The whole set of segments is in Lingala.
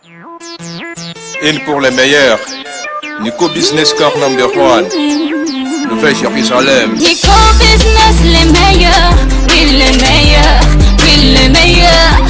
Une pour les meilleurs. Nico Business Car Number One. Nouvelle Jérusalem. Nico Business, les meilleurs. Oui, les meilleurs. Oui, les meilleurs.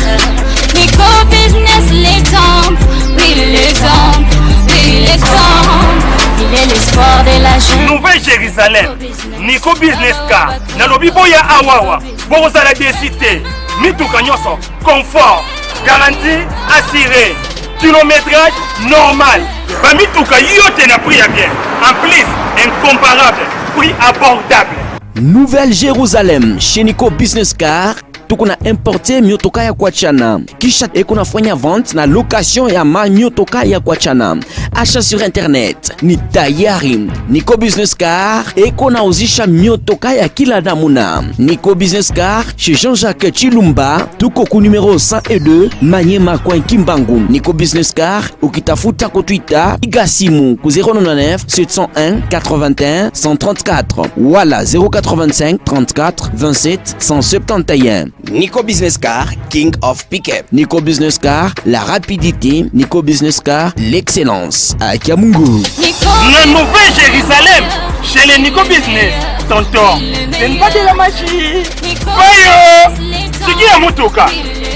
Nico Business, les temples. Oui, les temples. Oui, les temples. Il est l'espoir de la jeunesse. Nouvelle Jérusalem. Nico Business Car. Nalobi boya awawa. Bokozala déçu te. Mituka nyonso confort, garantie assurée, kilométrage normal. Bamituka yote na prix ya bien. En plus, incomparable, prix abordable. Nouvelle Jérusalem chez Nico Business Car tuko na importe miotoka ya kuachana, kisha eko nafanya vente na location ya ma miotoka ya kuachana, achat sur internet ni tayari. Nico Business Car eko nauzisha miotoka ya kila namuna. Nico Business Car chez Jean-Jacques Chilumba, tuko ku numero 102 Manyema coin Kimbangu. Nico Business Car ukitafuta kutwita piga simu ku 099 701 81 134 wala 085 34 27 171. Nico Business Car, King of Pickup. Nico Business Car, la rapidité. Nico Business Car, l'excellence. À Kiamungu. Nico Na Nouvelle Jérusalem, chez les Nico Business. Tonton, ce n'est pas de la magie. Nico Oyo, Business, les temples. siki ya motuka. Oui, les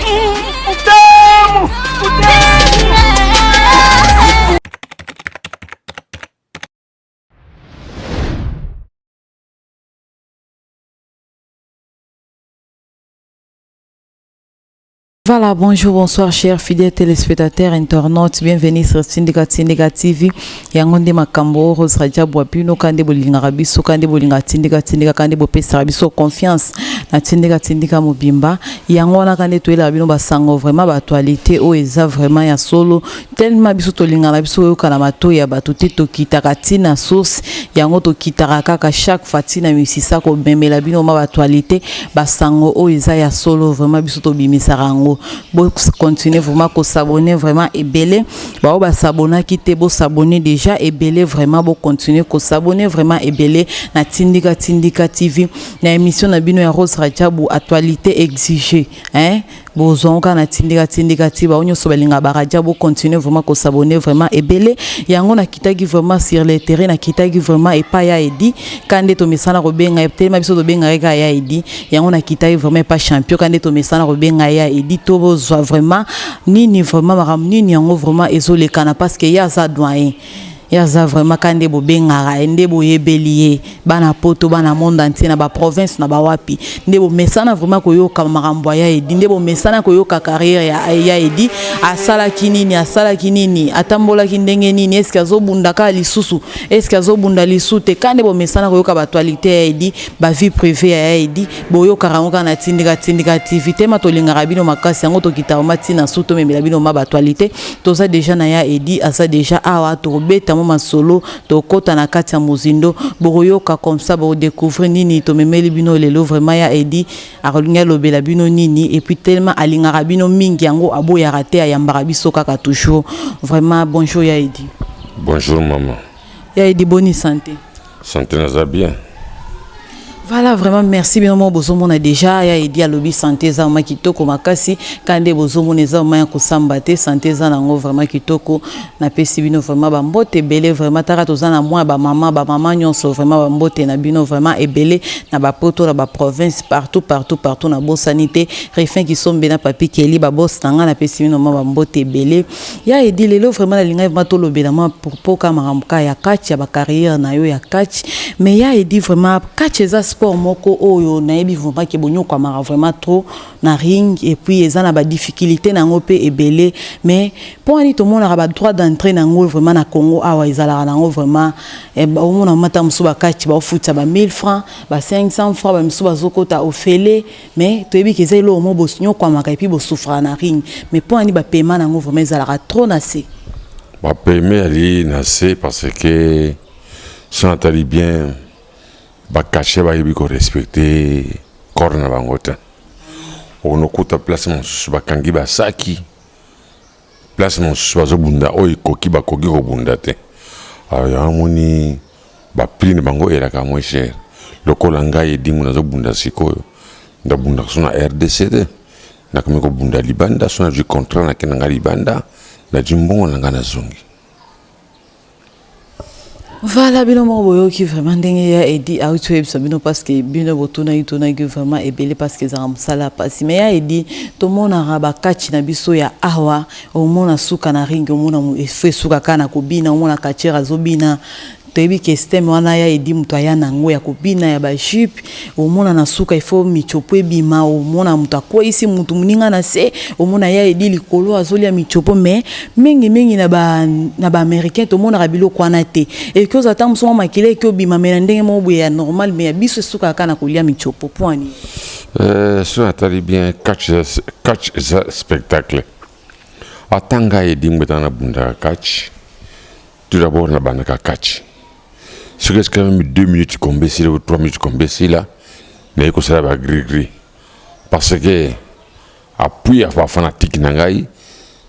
Utamu, utamu. Voilà, bonjour, bonsoir, chers fidèles téléspectateurs, internautes, bienvenue sur Tindika Tindika TV. Yango nde makambo Rose Rajabu bino kande bolingaka biso kande bolinga Tindika Tindika kande bopesaka biso confiance na Tindika Tindika mobimba. Yango wana kande toyelaka bino basango vraiment ba actualité oyo eza vraiment ya solo tellement biso tolingana biso oyoka na matoyi ya bato te, tokitaka ntina source yango, tokitaka kaka chaque fois ntina misisa komemela bino ma ba actualité, basango oyo eza ya solo. Vraiment biso tobimisaka yango. Bocontinue vraiment kos'abonner vraiment ebele. Bao basabonaki te, bos'abonner déjà ebele. Vraiment bocontinue kos'abonner vraiment ebele na Tindika Tindika TV, na émission na bino ya Rose Rajabu, actualité exigée, hein. Bozwango kaka na Tindika Tindika ti bao nyonso balingaka baradia, bocontinue vraiment kos'abonner vraiment ebele. Yango nakitaki vraiment sur le terrain, nakitaki vraiment epai ya Edi ka nde tomesana kobenga ye, telema biso tobengaka ye kaka ya Edi. Yango nakitaki vraiment epai champion ka nde tomesana kobenga ye ya Edi, to bozwa vraiment nini, vraiment makambo nini yango vraiment ezolekana, parce que ye aza doyen, ye aza vraiment ka nde bobengaka ye, nde boyebeli ye, bana Poto, bana monde entier, na baprovince, na bawapi, nde bomesana vraiment koyoka makambo ya Edi, nde bomesana koyoka carrière ya Edi. Asalaki nini, asalaki nini, atambolaki ndenge nini, eske azobunda kaka lisusu, eske azobunda lisusu te? Ka nde bomesana koyoka baactualité ya Edi, bavie privée ya Edi, boyokaka yango kaka na Tindika Tindika TV. Tema tolingaka bino makasi, yango tokitaka ma ntina su tomemela bino ma baactualité. Toza déjà na ya Edi, aza déjà awa, tokobeta mo masolo, tokɔta na kati ya mozindo, bokoyoka comme ça, bokodécouvrir nini tomemeli bino lelo. Vraiment ya Edi akolingi alobela bino nini, et puis tellement alingaka bino mingi, yango aboyaka te, ayambaka biso kaka toujours. Vraiment bonjour ya Edi. Bonjour maman. Ya Edi, boni santé? Santé naza bien. Voilà, vraiment merci bino moko bozomona déjà ya Edi alobi santé eza vraiment kitoko makasi. Ka nde bozomona, eza vraiment ya kosamba te, santé eza nango vraiment kitoko. Napesi bino vraiment bambote ebele. Vraiment taka toza na mwa bamama, bamama nyonso, vraiment bambote na bino vraiment ebele na bapoto, na baprovince, partout partout partout. Nabosani te Refin Kisombe na Papi Keli, babosi na ngai, napesi bino mwa bambote ebele. Ya Edi, lelo vraiment nalingai vraiment tolobela mwa propos ka makambo ka ya catch, ya bacarrière na yo ya catch. Mais ya Edi, vraiment catch eza sport moko oyo nayebi vraiment ke bonyokwamaka vraiment trop na ring, et puis eza na badifficulté na yango mpe ebele. Mais mpo wani tomonaka badroit d'entrée na yango vraiment na Congo awa ezalaka nango vraiment omona mata mosusu bakati baofutisa ba 1000 francs, ba 500 francs, bamisusu bazokota ofele. Mais toyebi ke eza eloko mo bonyokwamaka et puis bosouffraka na ring, mais mpo wani bapaiement na yango vraiment ezalaka trop na se? Bapaiement ali na se parce que so natali bien, bacatcheurs bayebi korespecter corps na bango te. Okonokuta place mosusu bakangi basaki, place mosusu bazobunda oyo ekoki bakoki kobunda te. Alors yango moni baprix na bango elaka moins cher. Lokola ngai Edingo nazobunda sikoyo, ndabundaka so na RDC te, nakomi kobunda libanda. So nazwi contrat, nakende ngai libanda. Nazwi mbongo na ngai, nazongi. Voilà, bino moko boyoki vraiment ndenge ya Edi auti oyebisa bino, parce que bino botunaki tunaki vraiment ebele, parce que ezalaka mosala ya pasi. Mais ya Edi, tomonaka bakati na biso ya awa, omona suka na ringi, omona efo esuka kaka na kobina, omona catcheur azobina. Toyebi ke système wana ya Edi, moto aya nango ya kobina ya bajupe, omona na suka ifo michopo ebima, omona moto akweyisi motu moninga na se, omona ya Edi likolo azolia michopo. Mais mingimingi na baaméricain ba tomonaka biloko wana te. Eki ozala ntango mosu mwa makila eki obima, me na ndenge moko boye ya normal, me ya biso esukaka kaka na kolia michopo. Mpo ani? So natali bien, catch eza spectacle. Ata ngai Edi Ngbwe, nabundaka catch, tout d'abord nabandaka catch, soki esika même 2 minutes kombe esila ou 3 minutes kombe esila, naye kosala bagris-gris, parce que appui ya bafanatike na ngai,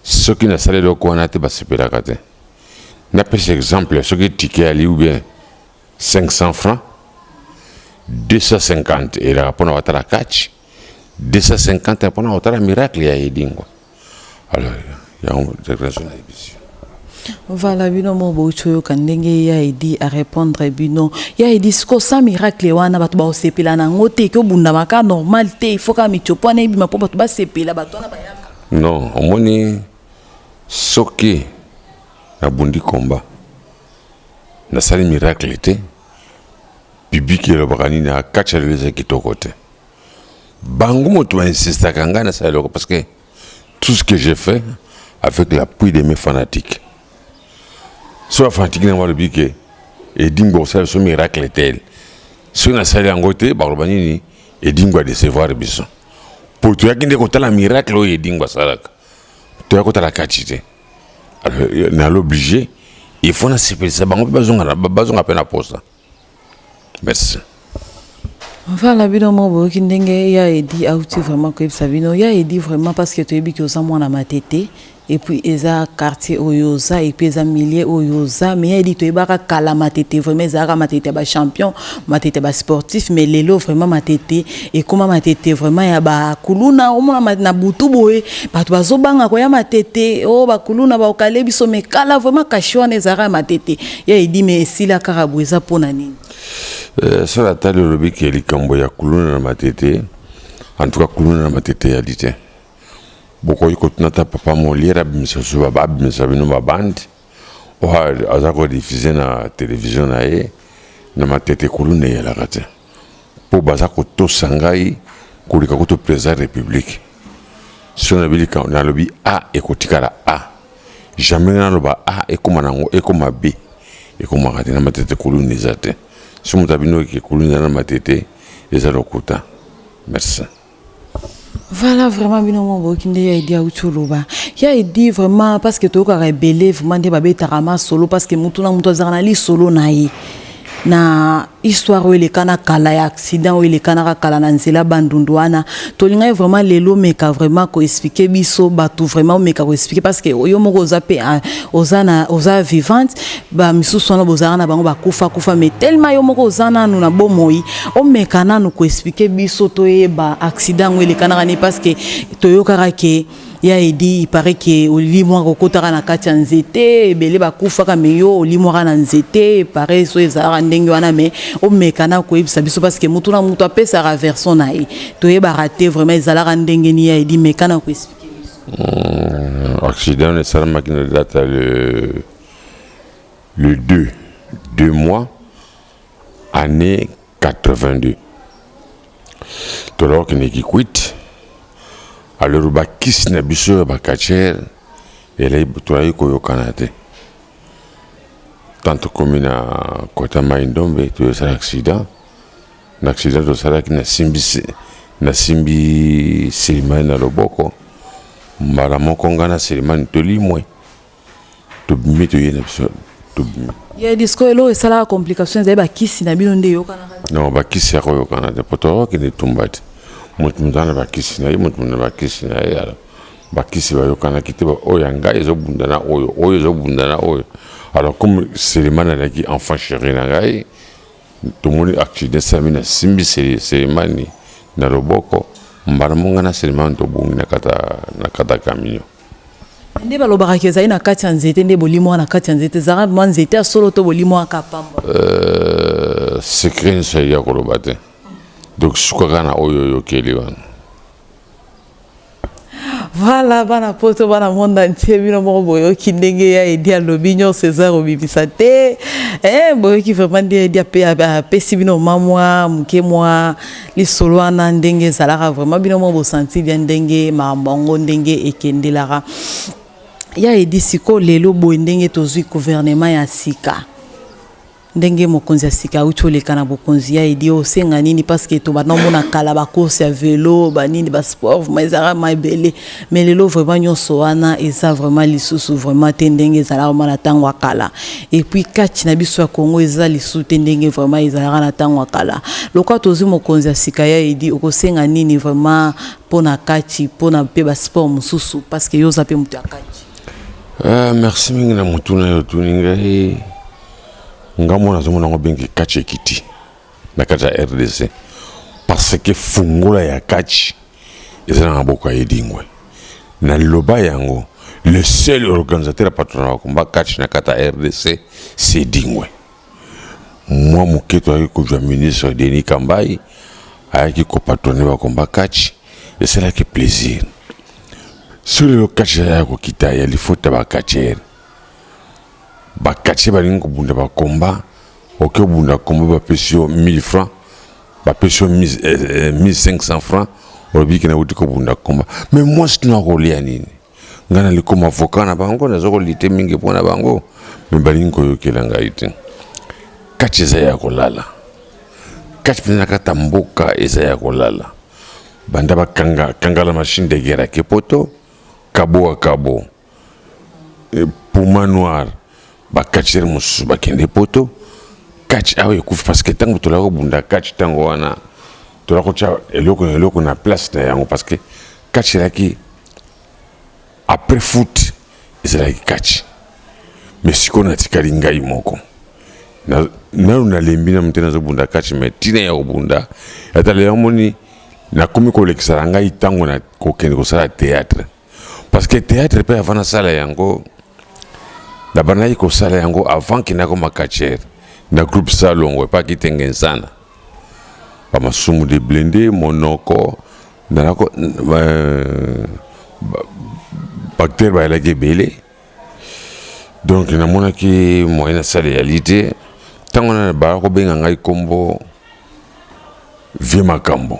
soki nasali eloko wana te, basepelaka te. Napesa exemple: soki ticket ali ou bien 500 francs, 250 elaka mpona kotala catch, 250 mpona kotala miracle ya Edingwe. Alors yango déclaration nayebisi. Voilà, bino mo bouti oyoka ndenge ya Edi arépondre bino. Ya Edi, siko sans miracle wana, bato baosepela nango te? Eke obundamaka normal te, il faut kaka mitiopo wana ebima mpo bato basepela, bato wana bayaka? Non, omoni, soki nabundi komba, nasali miracle te, public elobaka nini? Akati ya lelo eza kitoko te. Bango moto bainsistaka ngai nasala eloko, parce que tout ce que j'ai fait avec l'appui de mes fanatiques, so bafanatike nango balobi ke Edingwe kosala biso miracle tel, soki nasali yango te, bakoloba nini? Edingwe adécevoir biso, po toyaki nde kotala miracle oyo Edingwe asalaka, toya kotala kati te. Alors nala obligé, il faut nasepelisa bango mpe bazonga mpe na posa. Merci. Voilà, bino mo boyoki ndenge ya Edi auti vraiment koyebisa bino. Ya Edi, vraiment, parce que toyebi ke oza mwana Matete, et puis eza quartier oyo oza, et puis eza milieu oyo oza. Mais ya Edi, toyebaka kala Matete vraiment ezalaka Matete ya bachampion, Matete ya basportif, mais lelo vraiment Matete ekóma Matete vraiment ya bakuluna. Omona na butu boye bato bazobanga koya Matete, oyo bakuluna baokale biso. Mais kala vraiment kashi wana ezalaka ya Matete, ya Edi, mais esila kaka boye. Eza mpona nini? Soki atali, olobi ke likambo ya kuluna na Matete, en tout cas kuluna na Matete eyali te. Bokoki kotuna ata papa Molière, abimisa so abimisa bino babande oyo aza kodiffuser na télévision na ye. Na Matete kuluna eyalaka te, mpo baza kotosa ngai koleka kutu président république. So nalobi A, ekotikala A. Jamais naloba A ekóma nango ekóma B, ekomaka te. Na Matete kuluna eza te. So moto abino eke kuluna eza na Matete, eza lokuta. Merci. Voilà, vraiment bino mo boyoki nde ya Edi auti oloba. Ya Edi, vraiment, parce que toyokaka ebele vraiment nde babetaka masolo, parce que mutu na mutu azalaka na lisolo na ye na histoire oyo elekana kala, ya accident oyo elekanaka kala na nzela Bandundu wana. Tolingai vraiment lelo omeka vraiment koexpliquer biso bato, vraiment omeka koexpliquer, parce que yo moko oza mpe oza, na, oza vivante. Bamisusu wana bozalaka na bango bakufa kufa, mais tellement yo moko oza nanu na bomoi, omeka nanu koexpliquer biso toyeba accident yango elekanaka nini, parce que toyokaka ke ya Edi, il paraît ke olimwaka, okotaka na kati ya nzete, ebele bakufaka, me yo olimwaka na nzete. Paraît so ezalaka ndenge wana, me omeka na koyebisa biso, parce que mutu na mutu apesaka version na ye, toyebaka te vraiment ezalaka ndenge nini. Ya Edi, meka na koexpliquer biso. Accident esalamaki na date le 2 2 mois année 82. Tolokende Kikwit. Alors bakisi na biso ya bacatcheurs elai, tozalaki koyokana te. Tant tokomi na kota Mai Ndombe, toyosala accident. Na accident tosalaki, nasimbi Selimani na loboko. Mbala moko ngai na Selimani tolimwe, tobimi, toye na biso, tobimi. Ya disco, eloko esalaka complication ezali bakisi na bino nde eyokanaka? Non, bakisi ya koyokana te, po tokokende etumba te. Moto moto aza na bakisi na ye, moto moto na bakisi na ye. Alors bakisi bayokanaki te, oyo ya ngai ezobunda na oyo, oyo ezobunda na oyo. Alors comme Selemani azalaki enfant chéri na ngai, tomoni accident esalami, nasimbi Selemani na loboko. Mbala mo ngai na Selemani tobungi na kata camion. Nde balobaka ke ezali na kati ya nzete, nde bolimwaka na kati ya nzete, ezalaka mwa nzete ya solo to bolimwaka pamba? Secret nyonso ya koloba te, donc suka kaka na oyo oyokeli wana. Voilà, bana poto, bana monde entier, bino moko boyoki ndenge ya Edi alobi, nyonso eza kobimisa te. Boyoki vraiment nde Edi apesi bino ma mwa moke mwa lisolo wana ndenge ezalaka. Vraiment bino moko bosanti bien ndenge makambo yango ndenge ekendelaka. Ya Edi, sikoyo lelo boye ndenge tozwi gouvernement ya sika, ndenge mokonzi ya sika auti oleka na bokonzi, ya Edi, osenga nini? Parce que tobanda omona kala bacourse ya vélo, banini, basport vraiment ezalaka ma ebele, mais lelo vraiment nyonso wana eza vraiment lisusu vraiment te ndenge ezalaka ma na ntango ya kala. Et puis kati na biso ya Congo eza lisusu te ndenge vraiment ezalaka na ntango ya kala. Lokola tozwi mokonzi ya sika, ya Edi, okosenga nini vraiment mpona kati, mpona mpe basport mosusu, parce que yo oza mpe moto ya kati? Merci mingi na motuna oyo otuni ngai. Ngambo nazomona yango bengi catch ekiti na kati ya RDC, parce que fungola ya catch eza na maboko ya Edingwe. Naloba yango, le seul organisateur ya patronat ya combat catch na kati ya RDC, c'est Edingwe. Mwa moke toyaki kozwa ministre Denis Kambai, ayaki kopatronner bacombat catch, esalaki plaisir. Soki lelo catch ya kokita, ya lifaute ya bacatcheurs. Bacatcheurs balingi kobunda bacombat, oke obunda combat, bapesi yo 1000 francs, bapesi yo 1500 francs, olobi ke nauti kobunda combat, mais mwasi tuna kolia nini? Ngai nalikoma avocat na bango, naza kolite mingi mpo na bango, mais balingi koyokela ngai te. Catch eza ya kolala, catch mpenza na kati ya mboka eza ya kolala. Banda bakanga kangala machine de guerre ake poto, kabo wa kabo, puma noir, bacatcheurs mosusu bakende poto, catch awa ekufi, parce que ntango tolaka kobunda catch, ntango wana tolaka kotya eloko na eloko na place na yango, parce que catch ezalaki après foot, ezalaki catch. Mais sikoyo natikali ngai moko, nanu nalembi nanu te, nazobunda catch, mais ntina ya kobunda ata lelo moni nakomi kolekisa na ngai ntango na kokende kosala théâtre, parce que théâtre mpe avant nasala yango, nabandaki kosala yango avant ke nakoma catcheur na groupe Salongo epaki tenge nsana bamasumu de blende monoko nalako baacteur bayalaki ebele. Donc namonaki moyen nasala eyali te. Ntango wana baya kobenga ngai nkombo Vie Makambo.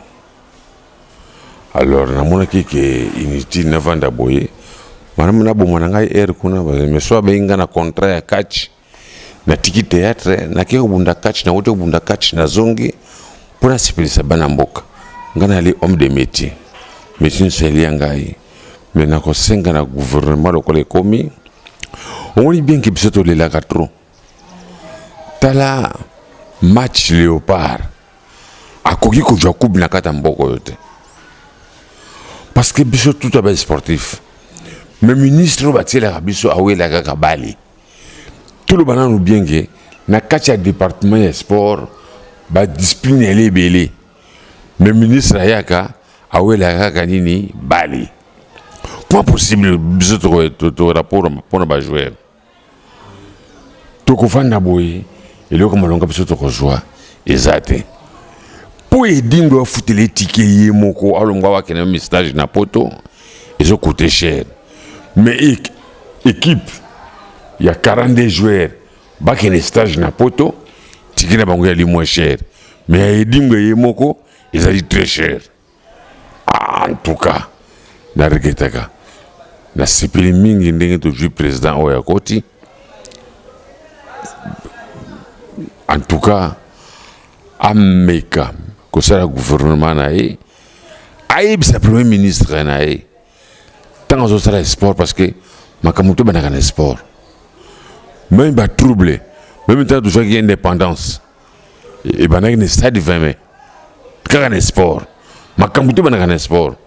Alors namonaki ke inutile navanda boye, malamu naboma na ngai aire kuna, mais so abengi ngai na contrat ya catch, natiki théâtre, nakei kobunda catch, nauti kobunda catch, nazongi mpo nasepelisa bana mboka. Ngai nali homme de métier, métier nyonso elia ngai. Mais nakosenga na gouvernement, lokola ekomi, omoni bien ke biso tolelaka trop. Tala match Léopard akoki kozwa coupe na kati ya mboka oyo te, parce que biso tuta ba sportif, mais ministre oyo batielaka biso awelaka kaka bale. Toloba nanu bien ke na kati ya département ya sport badiscipline yali ebele, mais ministre ayaka awelaka kaka nini? Bale. Comment possible biso torapport mpona bajoueur tokofanda boye, eloko malonga biso tokozwa eza te? Mpo Edingwe afutela etike ye moko, alongwa wakende meme stage na poto, ezocoûter cher, mais équipe ya 42 joueurs bakende stage na poto, tike na bango yali moins cher, mais ya Edingwe ye moko ezali très cher. En tout cas naregrettaka, nasepeli mingi ndenge tozwi président oyo akoti. En tout cas ameka kosala gouvernement na ye, ayebisa premier ministre na ye ntango azosala sport, parce que makambo tobandaka na sport, même batrouble, même ntango tozwaki indépendance, ebandaki na stade 20 mai, kaka na sport. Makambo tobandaka na sport.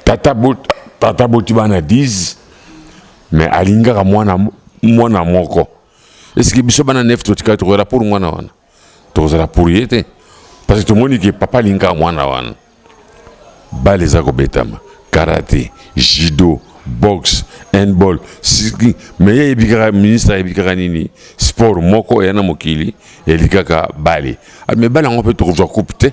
Tata boti bana 10, mais alingaka mwana mwana moko. Eske biso bana 9 totikali tokozala pour mwana wana? Tokozala pour ye te, parce que tomoni ke papa alingaka mwana wana. Bale eza kobetama, karate, judo, Boxe, handball, cycling, mais ye ayebi kaka ministre ayebi kaka nini sport moko eya na mokili eyali kaka bale. Ah, mais bale yango mpe tokozwa coupe te,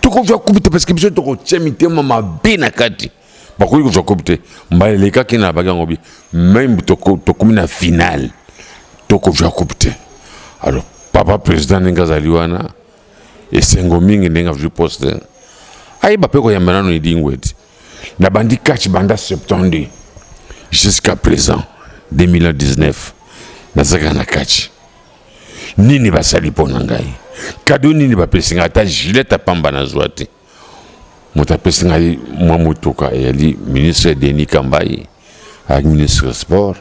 tokozwa coupe te parce que biso tokotia mitema mabe na kati, bakoki kozwa coupe te. Mbala elekaki na baki yango bi meme tokomi na finale tokozwa coupe te. Alors papa président ndenge azali wana esengo mingi ndenge azwi poste, ayeba mpe koyamba nano edingwe ti nabandi catch banda 72 jusqu'à présent 2019 nazalaka na catch. Nini basali mpo na ngai? Kado nini bapesi ngai? Ata gilete apamba nazwa te. Moto apesi ngai mwa motuka eyali ministre Denis Kambayi, ayaki ministre ya sport,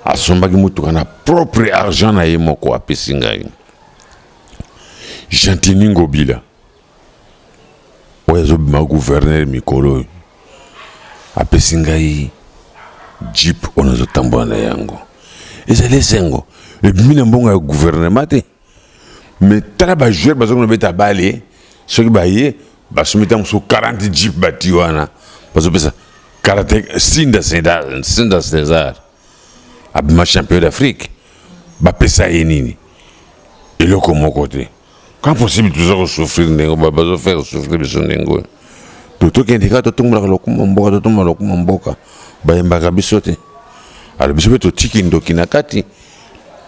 asombaki motuka na propre argent na ye moko apesi ngai. Gentiny Ngobila oyo azobima gouverneur mikolo oyo apesi ngai jeep oyo nazotambola na yango. Ezali esengo, ebimi na mbongo ya gouvernement te. Mais tala bajoueur bazongi nobeta bale, soki baye basombi ntango mosusu 40 jeep bati wana bazopesa karate. Sinda César, Sinda César abima champion d'Afrique, bapesa ye nini? Eloko moko te. Quand possible toza kosouffrir ndenge bazofaire souffrir biso ndenge oyo, to tokende kaka totombolaka lokumu mboka, totombola lokumu mboka, bayembaka biso te. Alors biso mpe totiki ndoki na kati.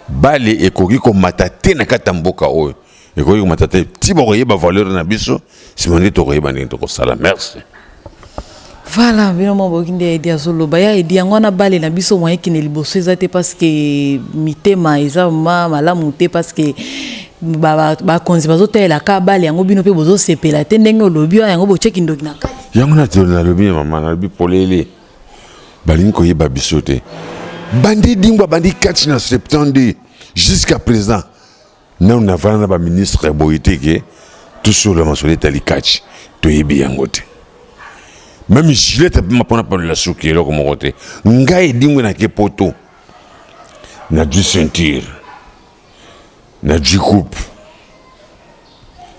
Bale ekoki komata te na kati ya mboka oyo, ekoki komata te ti bakoyeba valeur na biso, nsima nde tokoyeba ndenge tokosala. Merci. Voilà, bino mo boyoki nde Edi azoloba. Ya Edi, yango wana bale na biso moyen ekende liboso eza te parce que mitema eza ma malamu te, parce que bakonzi bazotalela ka bale yango, bino mpe bozosepela te ndenge olobi wana, yango botie kindoki na kati. Yango nalobi mama, nalobi polele, balingi koyeba biso te. Bandi dingwa bandi kati na 72 jusqu'à présent nanu navanda na baministre ya boye te ke tosolola masolo etali kati, toyebi yango te. Meme gilete apema mpona palola suki, eloko moko te. Ngai edingwe nake poto, nazwi ceinture, nazwi coupe,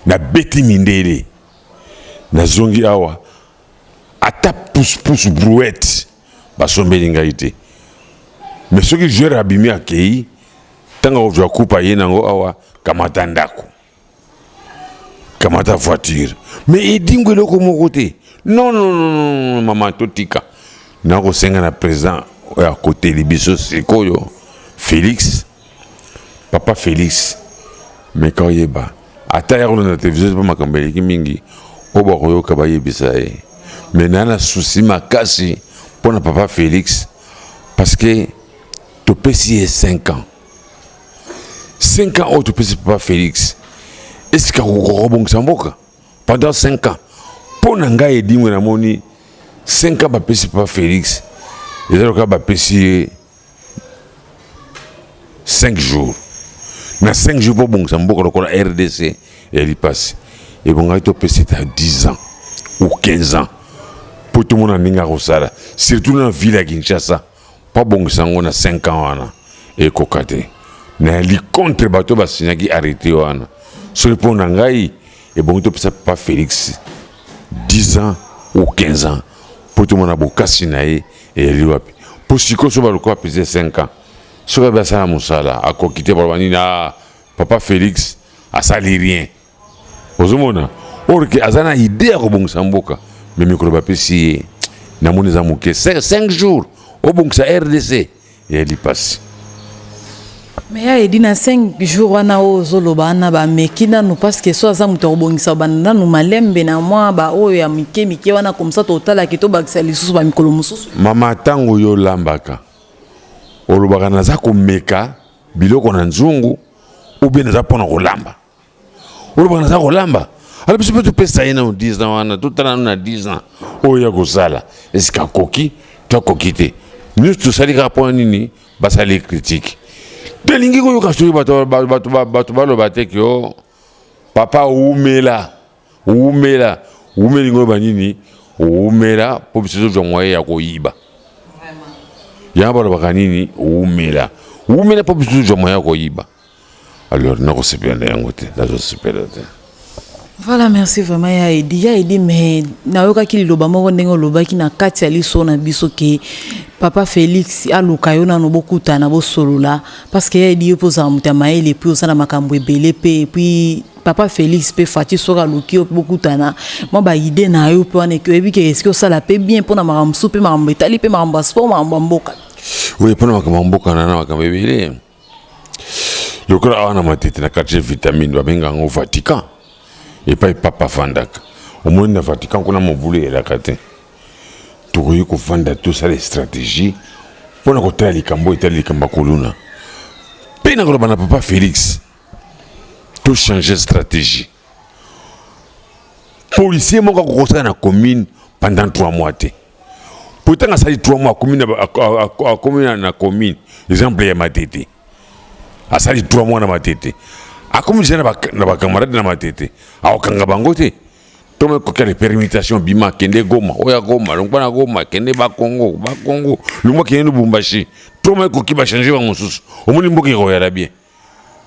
nabeti mindele, nazongi awa ata pusupusu brouette basombeli ngai te. Mais soki joueur abimi akei, ntango akozwa coupe aye nango awa, kamata ndako, kamata voiture, mais edingo eloko moko te. Non, non, non, non, mama, totika. Nakosenga na président oyo akoteli biso sikoyo, Félix, papa Félix, meka oyeba ata ya kolanda televizio mpo makambo eleki mingi oyo bakoyoka bayebisa ye. Mais naa na souci makasi mpo na papa Félix parce que topesi ye 5 ans. 5 ans oyo topesi papa Félix, esika kokobongisa mboka pendant 5 ans? Mpo na ngai edingwe namoni 5 ans bapesi papa Félix eza lokola bapesi ye 5 jours. Na 5 jours mpo bongisa mboka lokola RDC eyali mpasi. Ebongaki topesi ata 10 ans ou 15 ans mpo tomona ndenge akosala, surtout na ville ya Kinshasa, mpo abongisa yango na 5 ans wana ekoka te. Nayali contre bato basignaki arrêté wana. Soki mpo na ngai ebongi topesa papa Félix 10 ans ou 15 ans mpo tomona bokasi na ye eyali wapi. Mpo sikoyo so baluka bapesa 5 ans, soki abe asala mosala akoki te, baloba nini? Ah, papa Félix asali rien. Ozomona or ke aza na idée ya kobongisa mboka, mais mikolo bapesi ye namoni eza moke. 5 jours obongisa RDC eyali mpasi. Mais ya Edi, na 5 jours wana oyo ozoloba wana, bameki nanu parce que so aza moto ya kobongisa, banda nanu malembe na mwa baoyo ya mike mike wana, comme ça totalaki tobakisa lisusu bamikolo mosusu. Mama, ntango yo olambaka, olobaka naza komeka biloko na nzungu ou bien naza mpona kolamba? Olobaka naza kolamba. Ala biso mpe topesa ye nano 10 ans wana, totala nano na 10 ans oyo ya kosala esika akoki to akoki te. Nyonso tosali kaka mpona nini? Basali critique, tolingi koyoka soki bato baloba te ke o papa umela, umela, umela, lingo loba nini? Umela mpo biso tozwa moye ya koyiba. Yango balobaka nini? Umela, umela mpo biso tozwa moye ya koyiba. Alors nakosepela na yango te, nazosepela te. Voilà, merci vraiment ya Edi. Ya Edi, mais nayokaki liloba moko ndenge olobaki na kati ya liso na biso ke papa Félix aluka yo nano bokutana bosolola parce que ya Edi yo mpe ozala moto ya mayele et puis oza na makambo ebele mpe et puis papa Félix mpe Fati soki aluki yo bokutana mwa ba idée na yo mpe wana oyebi ke eske osala mpe bien mpona makambo mosusu mpe makambo etali mpe makambo ya sport, makambo ya mboka. Oui, mpona makambo ya mboka na makambo ebele, lokola awa na Matete, na quartier Vitamine, babenga yango Vatican, epai papa afandaka. Omoni, na Vatican kuna mobulu eyelaka te. Tokoki kovanda, tosala stratégie mpona kotala likambo etali likambo ya koluna. Mpe na koloba na papa Félix, tochange stratégie. Policier moko akokosala na commune pendant 3 mois te, po ntango asali 3 mois, akomi na commune, exemple ya Matete, asali 3 mois na Matete, akomi deja na bacamarade na Matete, akokanga bango te. To kokele permutation, bima kende Goma, oya Goma, longwa na Goma kende Bakongo, Bakongo longwa kende Lubumbashi. 3 mois ekoki, bachange bango mosusu. Omoni, mboka ekoyala bien.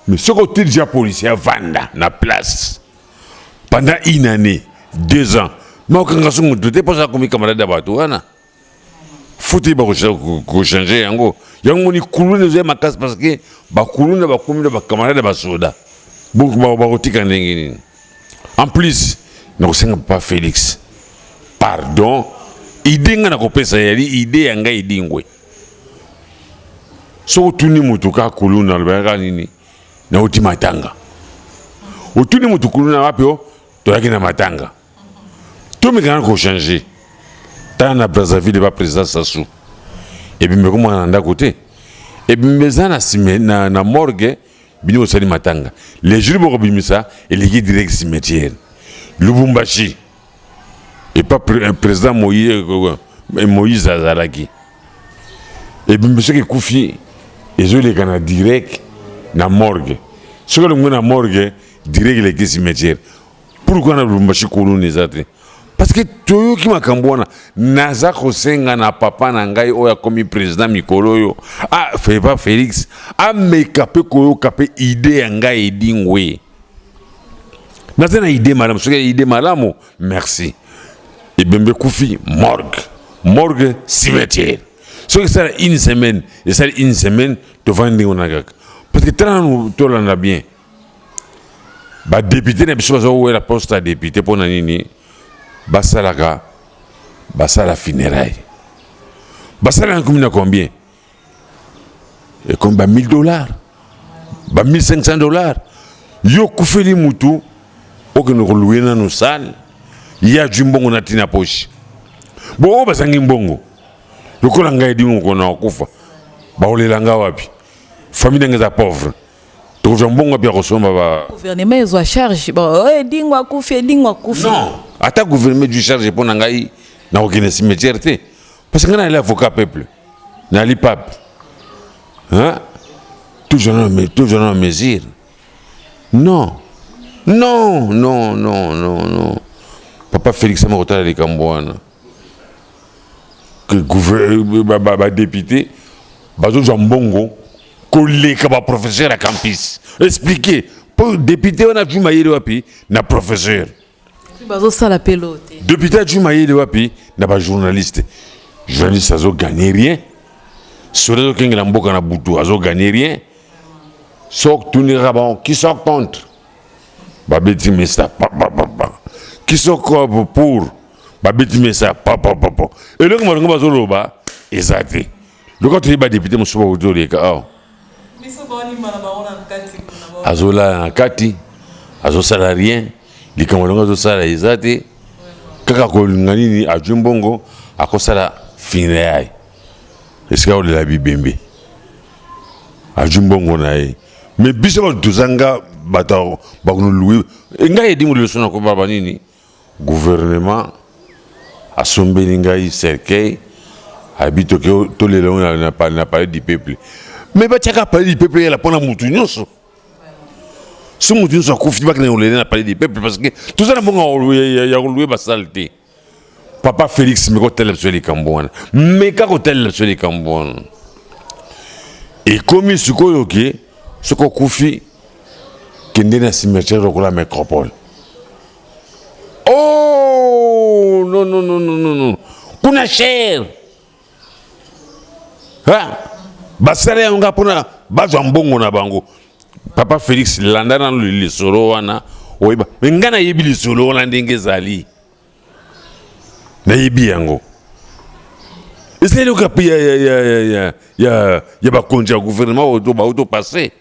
Mais soki oti déjà policier avanda na place pendant une année, 2 ans, mais okanga so motu te, mposa akomi camarade ya bato wana. Futi bakochange yango. Yango moni kuluna ezoya makasi, parce que bakuluna bakomi na bacamarade ya basoda. Bakotika ndenge nini? En plus, nakosenga papa Félix pardon. Idée nga nakopesa yali idée ya ngai Edingwe. Soki otuni motu kaka kuluna, alobaka nini? Nauti matanga. Otuni motu kuluna wapi? O toyaki na matanga. Tomekana kochange. Tala na Brazzaville, ba président Sassou, ebimbe komona na ndako te, ebimbe eza na, na morgue. Bino bosali matanga, les jours bokobimisa, eleki direct cimetière. Lubumbashi, epa président Moïse, Moïse azalaki, ebimbe soki ekufi, ezoleka na direct na morgue. Soki olongwe na morgue, direct eleki cimetière. Pourquoi na Lubumbashi kuluna eza te? Parce que toyoki makambo wana. Naza kosenga na papa na ngai oyo akomi président mikolo oyo, ah, papa Félix, ameka mpe koyoka mpe idée ya ngai Edingwe. Naza na idée malamu. Soki idée malamu, merci. Ebembe ekufi, morgue, morgue cimetière. Soki esala une semaine, esali une semaine, tovandi ndenge wana kaka. Parce que tala nanu, tolanda bien, badéputé na biso baza kowela poste ya député mpo na nini? Basalaka, basala funéraille, basala yango na combien? Ekomi ba 1000 dollars, ba 1500 dollars. Yo okufeli mutu, okende kolouer nano salle, ye azwi mbongo na ntina poche. Bo oyo bazangi mbongo lokola ngai Edingwe, mokolo na kokufa bakolela nga wapi? Famille ndenge eza pauvre, tokozwa mbongo wapi ya kosomba ba Gouvernement ezwa charge. Bon, Edingwe akufi, Edingwe akufi. Non, ata gouvernement du charge, mpo na ngai nakokende cimetière te, parce que ngai nayali avocat peuple, nayali pape, hein? Toujours na mesure. Non, non, non, non, non, non. Papa Félix ama kotala likambo wana que badéputé bazozwa mbongo koleka baprofesseur ya campus. Expliquer mpo député wana azwi mayele wapi na professeur? Bazosala mpe lo te. Député azwi mayele wapi na bajournaliste? Journaliste azoganye rien. Soki azokengela mboka na butu, azoganye rien. Soki tuni kaka bango qui sont contre, babeti mesa papapapa. Qui sont pour, babeti mesa papapapa. Eloko malongo bazoloba eza te. Lokola toyebi badéputé mosusu bakoki toleka awa, azolala na kati, azosala rien. Likambo elongo azosala eza te, kaka kolinga nini? Azwi mbongo, akosala funéraille esika kolela bibembe, azwi mbongo na ye. Mais biso bato tozanga bato bakolouer. Ngai Edingwe liboso na kobaba nini, gouvernement asombeli ngai cercueil, abi toke tolela ngo na Palais du Peuple. Mais batiaka Palais du Peuple eyala mpona motu nyonso. So motu nyonso akufi, bakende kolela na Palais du Peuple, parce que toza na mbongo ya kolouer basalle te. Papa Félix, meka kotalela biso likambo wana, meka kotalela biso likambo wana. Ekomi sikoyo ke soki okufi, kende na cimetière lokola métropole. non non non non non kuna cher ha basala yango nga mpona bazwa mbongo na bango. Papa Félix, landa nano lisolo wana oyeba. Me ngai nayebi lisolo wana ndenge ezali, nayebi yango. Ezali eloko ya, ya, ya, ya, ya, ya, ya bakonzi ya gouvernement oyo bauto passe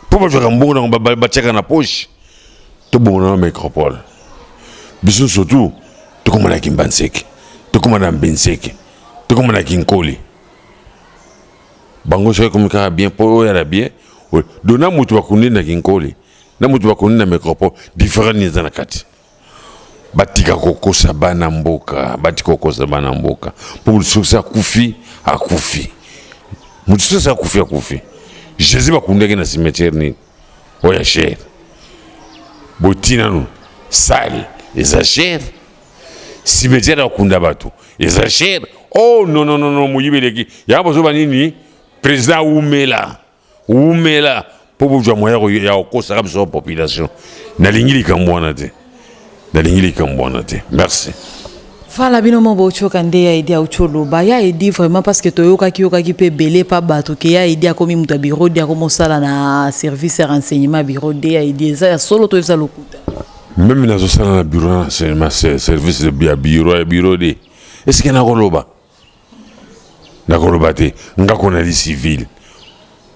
mpo bazwaka mbongo nango batiaka na poche. Tobongo na métropole, biso surtout tokóma na Kimbanseke, tokóma na Mbenseke, tokóma na Kinkoli. Bango soki ekomi kaka bien mpo oyo ala bien do na moto bakundi na Kinkoli na moto bakundi na métropole, différent nini eza na kati? Batika kokosa bana mboka, batika kokosa bana mboka, mpo moto soki akufi, akufi. Moto soki akufi, akufi. Jésus bakundaki na cimetière nini oyo ya cher? Boti nanu salle eza cher, cimetière ya kokunda bato eza cher. Oh non, non, non, non, moyibi eleki. Yango bozoba nini? Président awumela wumela mpo bozwa moyen ya kokosaka biso population. Nalingi likambo wana te, nalingi likambo wana te. Merci. Voilà, bino mo botyoka nde ya Edi auti oloba. Ya Edi, vraiment, parce que toyokaki yokaki mpe ebele pa bato ke ya Edi akomi moto ya bureau D, akomosala na service ya renseignement bureau D. Ya Edi, eza ya solo to eza lokuta? Même nazosala na bureau na renseignement, service ya bureau D, est-ce nakoloba? Nakoloba te. Nga ko nali civil.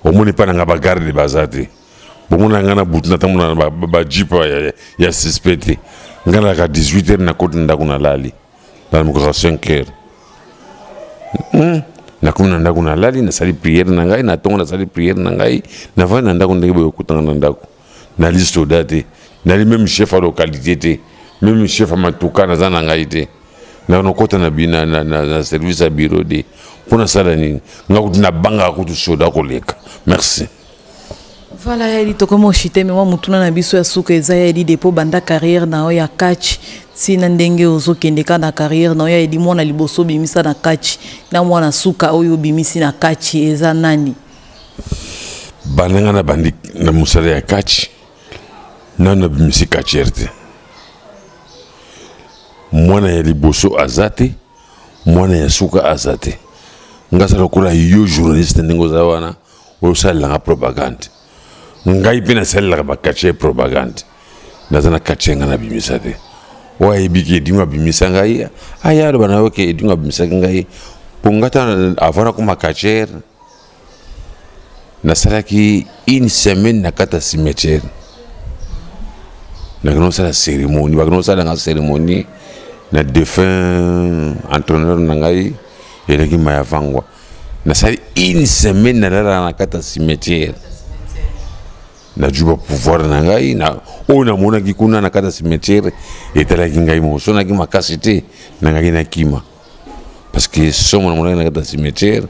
Omoni mpa na nga bagarde baza te. Bomona nga na butu natambola na bajeep ya suspect te. Nga nalaka 18 heures, nakoti ndako, nalali, nalamukaka 5 heures. Nakomi na ndako, nalali, nasali prière na ngai na ntongo, nasali prière na ngai, navandi na ndako ndenge boye okutanga na ndako. Nali soda te, nali même chef ya localité te, même chef ya matuka naza na ngai te. Nakota na service ya bureau D mpo nasala nini? Nga kutu nabangaka kutu soda koleka. Merci. Voilà, ya Edi, tokomi oshite me mwa motuna na biso ya suka eza: ya Edi, depuis banda carrière na yo ya catch ntina ndenge ozokende ka na carrière na yo, ya Edi, mwana liboso obimisa na catch na mwana suka oyo obimisi na catch eza nani? Banda nga na bandi na mosala ya catch, nano nabimisi catcheur te. Mwana ya liboso aza te, mwana ya suka aza te. Nga aza lokola yo journaliste, ndenge oza wana oyo osalelanga propagande, ngai mpe nasalelaka bacatcheur propagande. Naza na catcheur ngai nabimisa te. Oyo ayebi ke Edingo abimisa ngai, aya aloba na yo ke Edingo abimisaki ngai. Mpo nga ta avant nakoma catcheur, nasalaki une semaine na kati ya cimetière. Nakende kosala cérémonie, bakende kosalanga cérémonie na défunt entraîneur na ngai elaki Maya Vangwa. Nasali une semaine, nalalaka na kati ya cimetière, nazwi bapouvoir na ngai na oyo namonaki kuna na kati ya cimetière. Etalaki ngai mosonaki makasi te, nangaki nakima, parce que somo namonaki na kati ya cimetière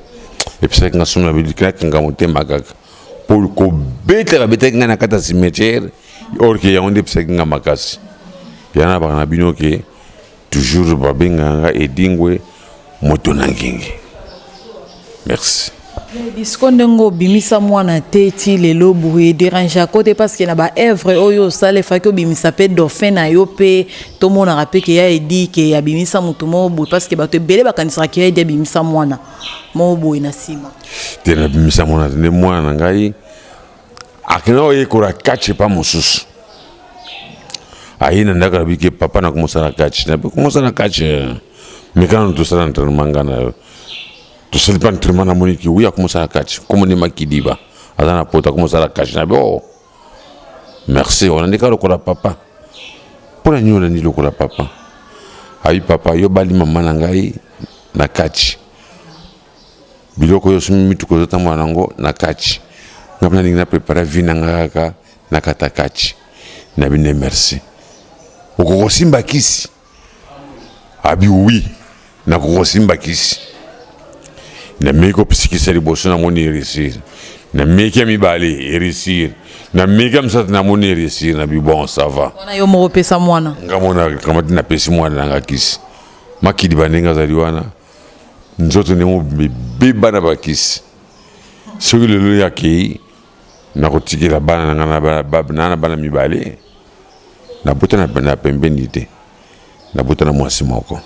epesaki nga somo. Nakanga motema kaka mpo kobeta babetaki ngai na kati ya cimetière, or ke yango nde epesaki nga makasi. Yana baka na bino ke toujours babengaka nga Edingwe, moto na ngingi. Merci. Disco, ndenge obimisa mwana te ti lelo boye, edérangeaka te? Parce que na baœuvre oyo osala, efaki obimisa mpe dauphin na yo, mpe tomonaka mpe ke ya Edi ke abimisa motu moko boye, parce que bato ebele bakanisaka ke ya Edi abimisa mwana moko boye na nsima. Te, nabimisa mwana te. Nde mwana na ngai akenda oyekola catch epa mosusu. Aye na ndako, alobi ke papa, nakomosala catch. Nabi komosala catch, mais kana tosala entraînement, nga na yo tosali mpe entraînement, namoni ke oui, akomosala catch. Komoni Makidiba aza na poto, akomosala catch. Nabi oh merci, olandi kaka lokola papa. Mpo na nini olandi lokola papa? Ayi papa, yo bali mama na ngai na catch, biloko oyo somi, mituka ozotambola nango na catch, nga mpe nalingi na prépare vie na nga kaka na kata catch. Na bino merci. Okokosimba kisi? Abi oui, nakokosimba kisi. Nameki kopisikisa liboso, namoni eréussir. Nameki ya mibale, eréussir. Nameki ya misato, namoni eréussir. Nabi bon, ça va. Wana yo moko opesa mwana? Nga mona kamati, napesi mwana nanga kisi. Makili bandenge azali wana, nzoto ndenge mibeba na bakisi. Soki lelo ye akei, nakotikela bana na nga na bana mibale nabota na pembeni te. Nabota na mwasi moko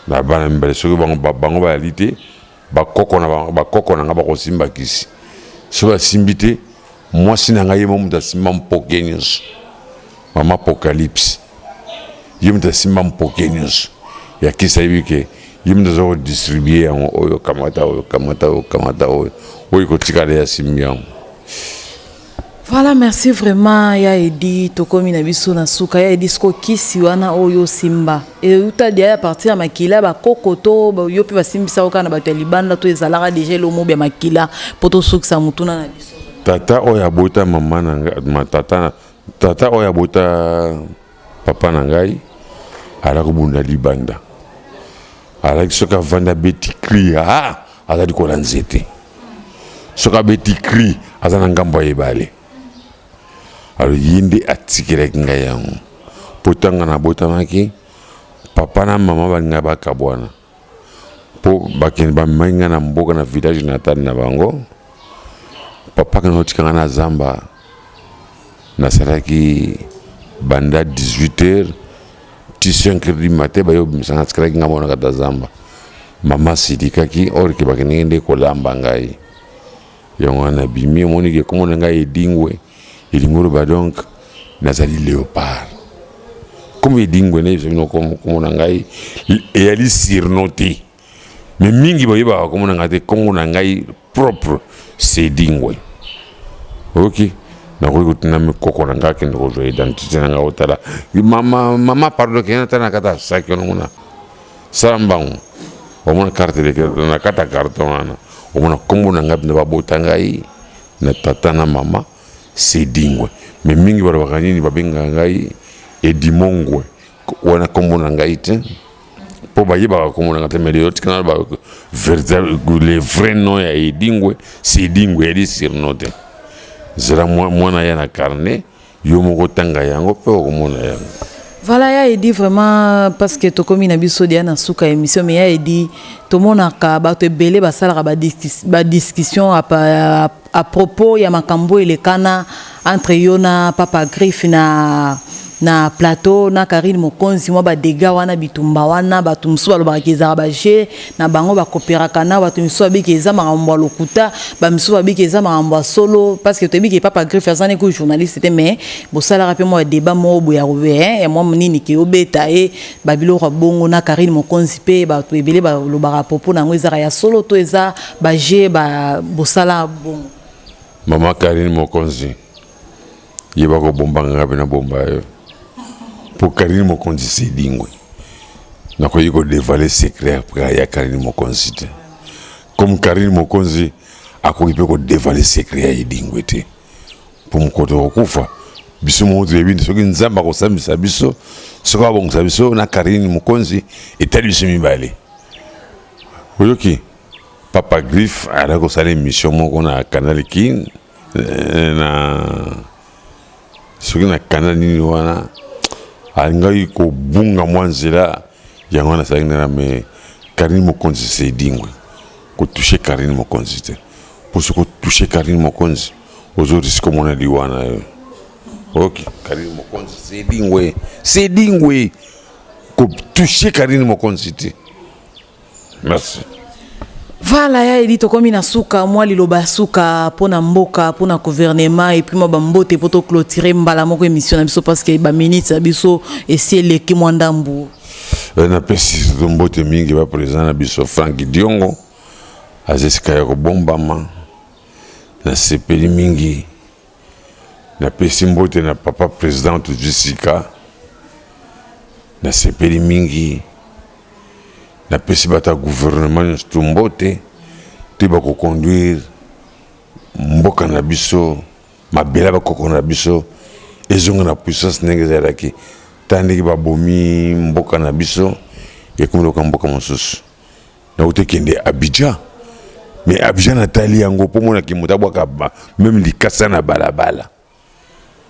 na bana mibale. Soki bango bango bayali te, bakoko na bango, bakoko na ngai bakosimba kisi. Soki basimbi te, mwasi na ngai ye mo moto asimba mpoke nyonso, mama Apocalypse, ye moto asimba mpoke nyonso ya kisi. Ayebi ke ye moto aza kodistribue yango, oyo kamata, oyo kamata, oyo kamata, oyo oyo ekotikala, ye asimbi yango. Voilà, merci vraiment ya Edi. Tokomi na biso na suka ya Edi. Siko kisi wana oyo simba euta dia ya partir ya makila bakoko to yo mpe basimbisa kaka na bato ya libanda to ezalaka deja elomo ya makila mpo tosukisa motuna na biso? Tata oyo abota mama na ngai, tata, tata oyo abota papa na ngai alaki kobunda libanda. Alaki soki avandi, abeti cri, ah, aza likolo ya nzete. Soki abeti cri, aza na ngambo ya ebale. Alors ye nde atikelaki ngai yango, mpo ntango nabotamaki, papa na mama balingai bakabwana, mpo bakende bamemaki ngai na mboka, na village natal na bango. Papa akende kotika ngai na zamba. Nasalaki banda 18 heures ti 5 heures du matin, baye obimisa ngai. Atikalaki ngai mona kata zamba. Mama asilikaki, or ke bakendeki nde kolamba ngai. Yango wana nabimi. Omoni ke komona ngai Edingwe elingi oloba donc nazali léopard. Comme Edingwe, nayebisa bino komona ngai eyali surnom te, mais mingi bayebaka komona ngai te. Kombo na ngai propre, c'est Edingwe. Ok, nakoki kotinda mikoko na ngai akende kozwa identité na ngai. Otala mama, mama, pardon, kende ata na kati ya saki wana kuna, sala mbango, omona carte na kati ya carton wana, omona kombo na ngai mpenza, babota ngai na tata na mama, c'est Edingwe. Mais mingi balobaka nini? Babengaka ngai Edimongwe. Wana kombo na ngai te, mpo bayebaka kombo na ngai te. Mais lelo tika na le vrai nom ya Edingwe, c'est Edingwe, yali surnom te. Zela mwana ya na carnet, yo moko tanga yango mpe okomona yango. Voilà ya Edi, vraiment, parce que tokomi na biso dia na suka émission. Mais ya Edi, tomonaka bato ebele basalaka badiscussion à propos ya makambo elekana entre yo na Papa Griffe na plateau na Karine Mokonzi, mwa badégâts wana, bitumba wana. Bato mosusu balobaka ezalaka baje na bango, bakopéraka na bato misusu, babiki eza makambo ya lokuta, bamisusu babiki eza makambo ya solo, parce que toyebi ke Papa Griffe aza neko journaliste te. Mais bosalaka mpe mwa débat moko boye ya mwa nini ke obeta ye babiloko ya bongo na Karine Mokonzi. Mpe bato ebele balobaka propos na yango, ezaka ya solo to eza baje bosala bongo? Mama Karine Mokonzi, yeba kobomba ngai mpe nabomba yo, mpo Karine Mokonzi sedingwe. Nakoki kodévoiler secret ya Karine Mokonzi te, comme Karine Mokonzi akoki mpe kodévoiler secret ya Edingwe te, mpo mokoto kokufa biso moko toyebi. Soki Nzambe akosambisa biso, soki abongisa biso na Karine Mokonzi, etali biso mibale. Oyoki, Papa Griffe alaki kosala émission moko na Canal King, na soki na canal nini wana, alingaki kobunga mwa nzela. Yango wana asalaki nana. Mais Karine Mokonzi, c'est Edingwe. Kotoucher Karine Mokonzi te, mpo soki otoucher Karine Mokonzi, ozorisquer omona liwa na yo. Ok, Karine Mokonzi, c'est Edingwe, c'est Edingwe. Kotoucher Karine Mokonzi te. Merci. Voilà ya Edi, tokomi na suka. Mwa liloba ya suka mpona mboka, mpona gouvernement, et puis mwa bambote mpo toclôturer mbala moko émission na biso, parce que baminute na biso esi eleki mwa ndambu. Napesi surtout mbote mingi baprésident na biso Frank Diongo, aza esika ya kobombama, nasepeli mingi. Napesi mbote na papa président tozwi sika, nasepeli mingi. Napesi bato ya gouvernement nyonso tu mbote te, bakoconduire mboka na biso, mabele bakoko na biso ezonga na puissance ndenge ezalaki. Ta ndenge babomi mboka na biso, ekomi loka mboka mosusu. Nauti ekende Abidjan, mais Abidjan natali yango mpo monaki moto abwaka même likasa na balabala,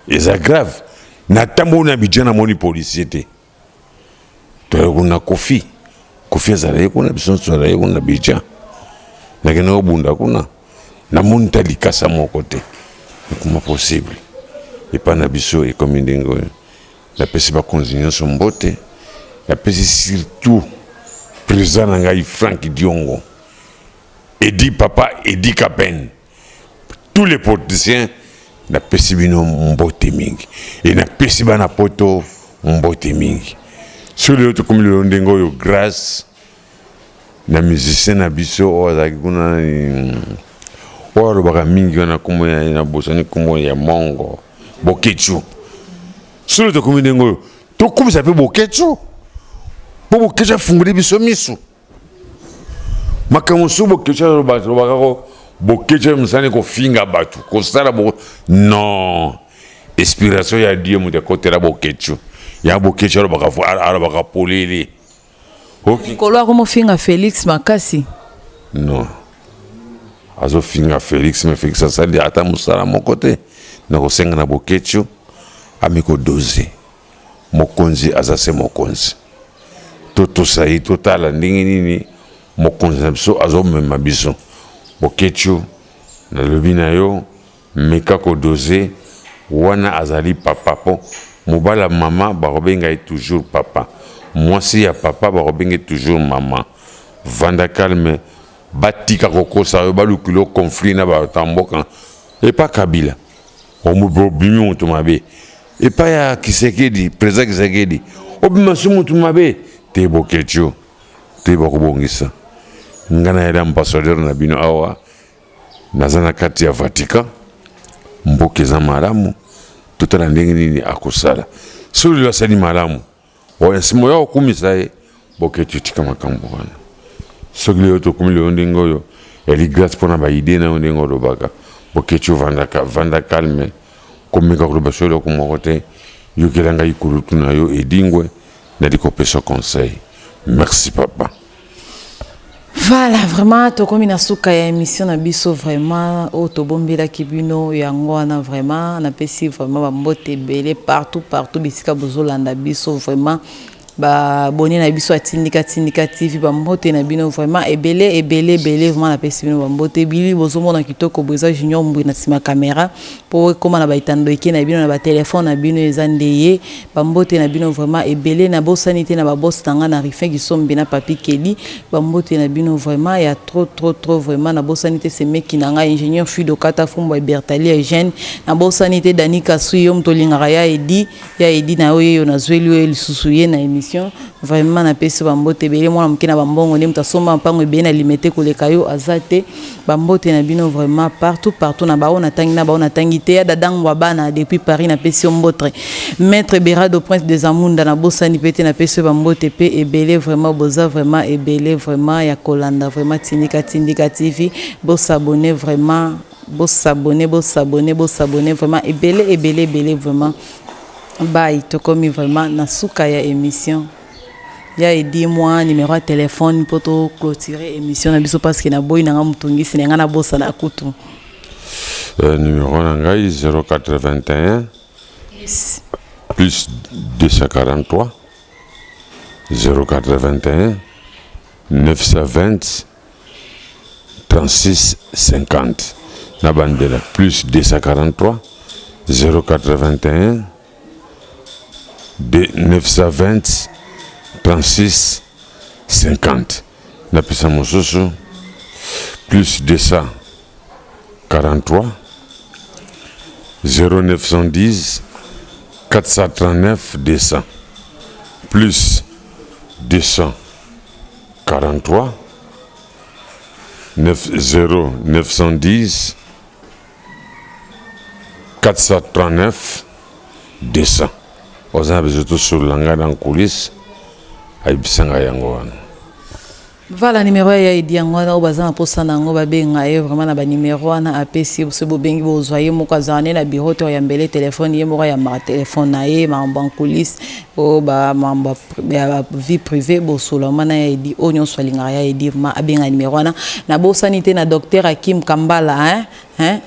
eza grave. Natamboli na Abidjan, namoni policier te. Toyaki kuna, Kofi, Kofi azalaki kuna, biso nyonso tozalaki kuna na Abidjan. Nakende kobunda kuna, namoni ta likasa moko te. Ekoma possible epai na biso ekomi ndenge oyo? Napesi bakonzi nyonso mbote. Napesi surtout président na ngai Frank Diongo, Edi papa Edi Kapen, tous les politiciens, napesi bino mbote mingi e napesi bana poto mbote mingi. Soki lelo tokomi lelo ndenge oyo, grâce na musicien na biso oyo azalaki kuna nani, oyo alobaka mingi wana, nkombo ya nabosani, nkombo ya Mongo Boketshu. Soki tokomi ndenge oyo, tokumisa mpe Boketshu, mpo Boketshu afungoli biso miso. Makambo mosusu Boketshu alobaka ko Boketshu mosani kofinga bato kosala bo non, inspiration ya Dieu moto akotela Boketshu ya Boketshu alobaka polele. Ok. Likolo akomofinga Félix makasi. Non, azofinga Félix, mais Félix asali ata mosala moko te. Na kosenga na Boketshu ami kodose, mokonzi aza se mokonzi, totosa ye, totala ndenge nini mokonzi na biso azomema biso. Boketshu, nalobi na yo, meka kodose wana, azali papa, mpo mobali ya mama bakobenga ye toujours papa, mwasi ya papa bakobenga ye toujours mama. Vanda calme, batika kokosa yo, balukili yo conflit na bato ya mboka. Epa Kabila obimi moto mabe, epai ya Kisekedi, président Kisekedi, obima so moto mabe te. Boketshu te, bakobongisa. Ngai nayali ambassadeur na bino awa, naza na kati ya Vatican. Mboka eza malamu, totala ndenge nini akosala. Soki lelo asali malamu, oyo nsima oya kokumisa ye. Boketshu, tika makambo wana. Soki lelo tokomi lelo ndenge oyo, yali grâce mpona ba idées na yo ndenge olobaka. Boketshu, vanda, vanda calme, komeka koloba so eloko moko te. Yokela ngai kulutu na yo Edingwe, nali kopesa conseil. Merci papa. Voilà, vraiment tokomi na suka ya émission na biso. Vraiment oyo tobombelaki bino yango wana. Vraiment napesi vraiment bambote ebele partout partout bisika bozolanda biso. Vraiment babone na biso Atindika Tindika TV, bambote na bino vraiment ebele ebele ebele. Vraiment napesi bino bambote ebili. Bozomona kitoko boye, eza Junior Mbui na nsima caméra mpo ekóma na baetando eke na bino na batelefone na bino, eza nde ye. Bambote na bino vraiment ebele. Nabosani te na babosi na nga na Rifin Kisombe na Papi Keli, bambote na bino vraiment ya trop trop trop. Vraiment nabosani te semeki na ngai ingénieur Fido Kata Fumbwa Bertali Eugène. Nabosani te Dani Kasui, yo moto olingaka ya Edi, ya Edi na yo, ye yo nazweli oyo lisusu ye na émission. Vraiment napesi bambote ebele. Mwana moke na bambongo nde moto asomba mpango ebele na Limete koleka yo aza te. Bambote na bino vraiment partout partout, na bao natangi, na bao natangi te. Ya Dadangwa bana depuis Paris, napesi yo mbote. Maître Berado, prince des Amunda, nabosani mpe te, napesi yo bambote mpe ebele. Vraiment boza vraiment ebele vraiment ya kolanda vraiment Tindika Tindika TV. Bosabone vraiment, bosabone, bosabone, bosabone vraiment ebele ebele ebele. Vraiment bye, tokomi vraiment na suka ya émission. Ya Edi, mwa numéro ya téléphone mpo toclôturer émission na biso, parce que naboyi nanga motungisi na ngai, nabosana kutu. Numéro na ngai 081 plus, plus 243 081 920 36 50. Na bandela plus 243 081 920 36 50. Napesa mosusu plus 243 0910 439 200, plus 243 9 0 910 439 200. Oza na besoin tosolola ngai na coulisse, ayebisa ngai yango wana. Voilà, numéro ya Edi yango wana. Oyo baza na mposa na yango, babenga ye vraiment na banimero wana apesi. So bobengi, bozwa ye moko, azala nde na bureau to ayambele telefone, ye moko ayambaka telefone na ye. Makambo ya coulisse oyo, bamambo ya vie privée, bosolama na ya Edi. Oyo nyonso alingaka ya Edi, vraiment abenga numéro wana. Nabosani te na docteur Akim Kambala, hein? Hein?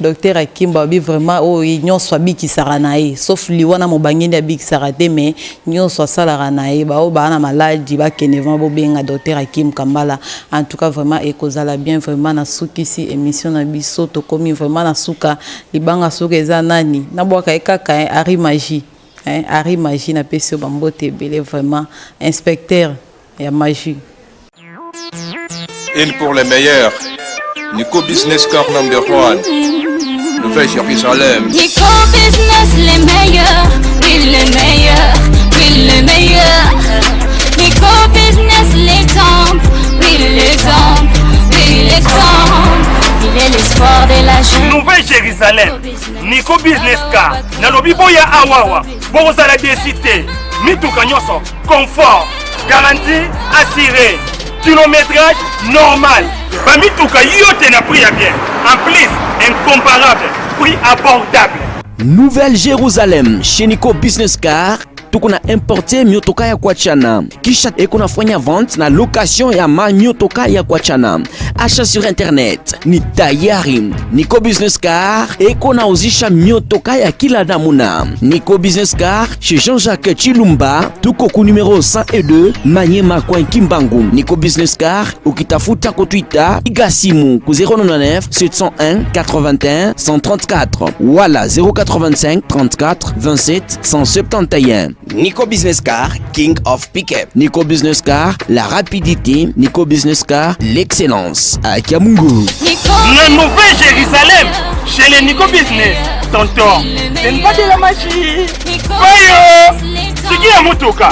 Docteur Akim babi vraiment oyo nyonso abikisaka na ye, sauf liwa na mobange nde abikisaka te, mais nyonso asalaka na ye. Baoyo baa na maladi, bakende vraiment, bobenga docteur Akim Kambala. En tout cas vraiment ekozala bien. Vraiment nasukisi émission na biso, tokomi vraiment na suka. Libanga soki eza nani, nabwaka ye kaka Ari Magie. Hein, Harry Magie napesi yo bambote ebele vraiment inspecteur ya magie. Une pour les meilleurs. Nico Business Car number one. Nouvelle Jérusalem. Nico Business les meilleurs, oui les meilleurs, oui les meilleurs. Nico Business l'exemple, oui l'exemple, oui l'exemple. Il est l'espoir de la jeunesse. Nouvelle Jérusalem. Nico Business Car. Nalobi boya awawa. Bokozala desi te. Mituka nyonso confort, garantie assuré, kilométrage normal. Bamituka yote na prix ya bien. En plus, incomparable, prix abordable. Nouvelle Jérusalem chez Nico Business Car tuko na importe miotoka ya kuachana kisha eko nafanya vente na location ya ma miotoka ya kuachana achat sur internet ni tayari. Nico Business Car eko nauzisha miotoka ya kila namuna. Nico Business Car chez Jean-Jacques Chilumba, tuko ku numero 102 Manyema coin Kimbangu. Nico Business Car ukitafuta ku Twitter piga simu ku 099 701 81 134 wala 085 34 27 171. Nico Business Car, King of Pickup. Nico Business Car, la rapidité. Nico Business Car, l'excellence. À Kiamungu. Nico Na Nouvelle Jérusalem, chez les Nico Business, tonton, ce n'est pas de la magie. Oyo, siki ya motuka.